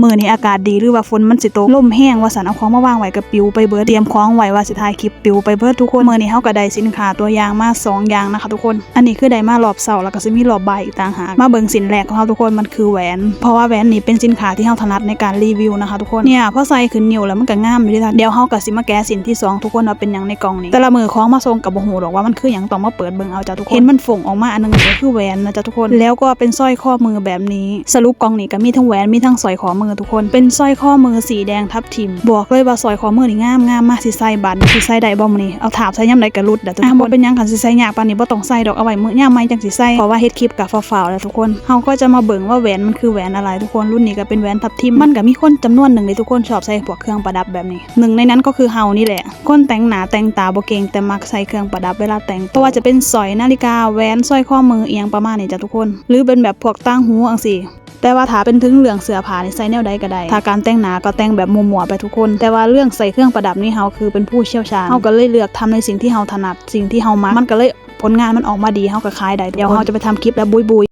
ມື້ນີ້ອາກາດດີ ຫຼືວ່າຝົນມັນຊິຕົກ ລົມແຮງວ່າຊັ້ນ ເອົາຂອງມາວາງໄວ້ກໍປິວໄປເບິດ ຕຽມຂອງໄວ້ວ່າຊິຖ່າຍຄລິບ ປິວໄປເບິດທຸກຄົນ. ມື້ນີ້ເຮົາກໍໄດ້ສິນຄ້າຕົວຢ່າງມາສອງຢ່າງນະຄະທຸກຄົນ. ອັນນີ້ຄືໄດ້ມາລອບເຊົ້າ ແລ້ວກໍຊິມີລອບບ່າຍອີກຕ່າງຫາກ. ມາເບິ່ງສິນແລກຂອງເຮົາທຸກຄົນ ມັນຄືແຫວນ ເພາະວ່າແຫວນນີ້ເປັນສິນຄ້າທີ່ເຮົາຖະໜັດໃນການຣີວິວນະຄະທຸກຄົນ. ເນຍ ພໍໃສ່ຂຶ້ນນິ້ວແລ້ວມັນກໍງາມຢູ່ເດທ່ານ. ດຽວເຮົາກໍຊິມາແກະສິນທີສອງທຸກຄົນວ່າເປັນຫຍັງໃນກ່ອງນີ້. ແຕ່ລະມື້ຂອງມາສົ່ງກໍບໍ່ຮູ້ດອກວ່າມັນຄືຫຍັງ ຕ້ອງມາເປີດເບິ່ງເອົາຈ້ະທຸກຄົນ. ເຫັນມັນຟົງອອກມາອັນໜຶ່ງກໍຄືແຫວນນະຈ້ະທຸກຄົນ. ແລ້ວກໍເປັນສ້ອຍຂໍ້ມືແບບນີ້. ສະຫຼຸບກ່ອງນີ້ກໍມີທັງແຫວນ ມີທັງສ້ອຍຂໍ້ມືທຸກຄົນ. ເປັນສ້ອຍຂໍ້ມືສີແດງທັບ ທິມ. ບອກເລີຍວ່າສ້ອຍຂໍ້ມືນີ້ງາມໆ ມາ ຊິໃສ່ບາດນີ້ ຊິໃສ່ໄດ້ບໍ່ມື້ນີ້? ເອົາ ທາບໃສ່ຍາມໃດກໍຫຼຸດແຫຼະທຸກຄົນ. ບໍ່ເປັນຫຍັງ ຄັນຊິໃສ່ຍາກປານນີ້ບໍ່ຕ້ອງໃສ່ດອກ ເອົາໄວ້ມື້ຍາມໃໝ່ຈັ່ງຊິໃສ່ ເພາະວ່າເຮັດຄລິບກໍຟ້າວໆແຫຼະທຸກຄົນ. ເຮົາກໍຈະມາເບິ່ງວ່າແຫວນມັນຄືແຫວນອະໄລທຸກຄົນ. ລຸ້ນນີ້ກໍເປັນແຫວນທັບທິມ. ມັນກໍມີຄົນຈຳນວນໜຶ່ງເດທຸກຄົນ ຊອບໃສ່ພວກເຄື່ອງປະດັບແບບນີ້. ໜຶ່ງໃນນັ້ນກໍຄືເຮົານີ້ແຫຼະ ຄົນແຕ່ງໜ້າແຕ່ງຕາບໍ່ເກັ່ງ ແຕ່ມັກໃສ່ເຄື່ອງປະດັບເວລາແຕ່ງໂຕ ບໍ່ວ່າຈະເປັນສ້ອຍ ນາລິກາ ແຫວນ ສ້ອຍຂໍ້ມື ອີ່ຫຍັງປະມານນີ້ຈ້ະທຸກຄົນ ຫຼືເປັນແບບພວກຕ່າງຫູຈັ່ງຊີ້. ແຕ່ວ່າຖ້າເປັນເຖິງເລື່ອງເສື້ອຜ້ານີ້ໃສ່ແນວໃດກໍໄດ້ ຖ້າການແຕ່ງໜ້າກໍແຕ່ງແບບມົວໆໄປທຸກຄົນ. ແຕ່ວ່າເລື່ອງໃສ່ເຄື່ອງປະດັບນີ້ເຮົາຄືເປັນຜູ້ຊ່ຽວຊານ ເຮົາກໍເລີຍເລືອກທຳໃນສິ່ງທີ່ເຮົາຖະໜັດ ສິ່ງທີ່ເຮົາມັກ ມັນກໍເລີຍຜົນງານມັນອອກມາດີ ເຮົາກໍຂາຍໄດ້. ດຽວເຮົາຈະໄປທຳຄລິບແບບບຸຍໆ.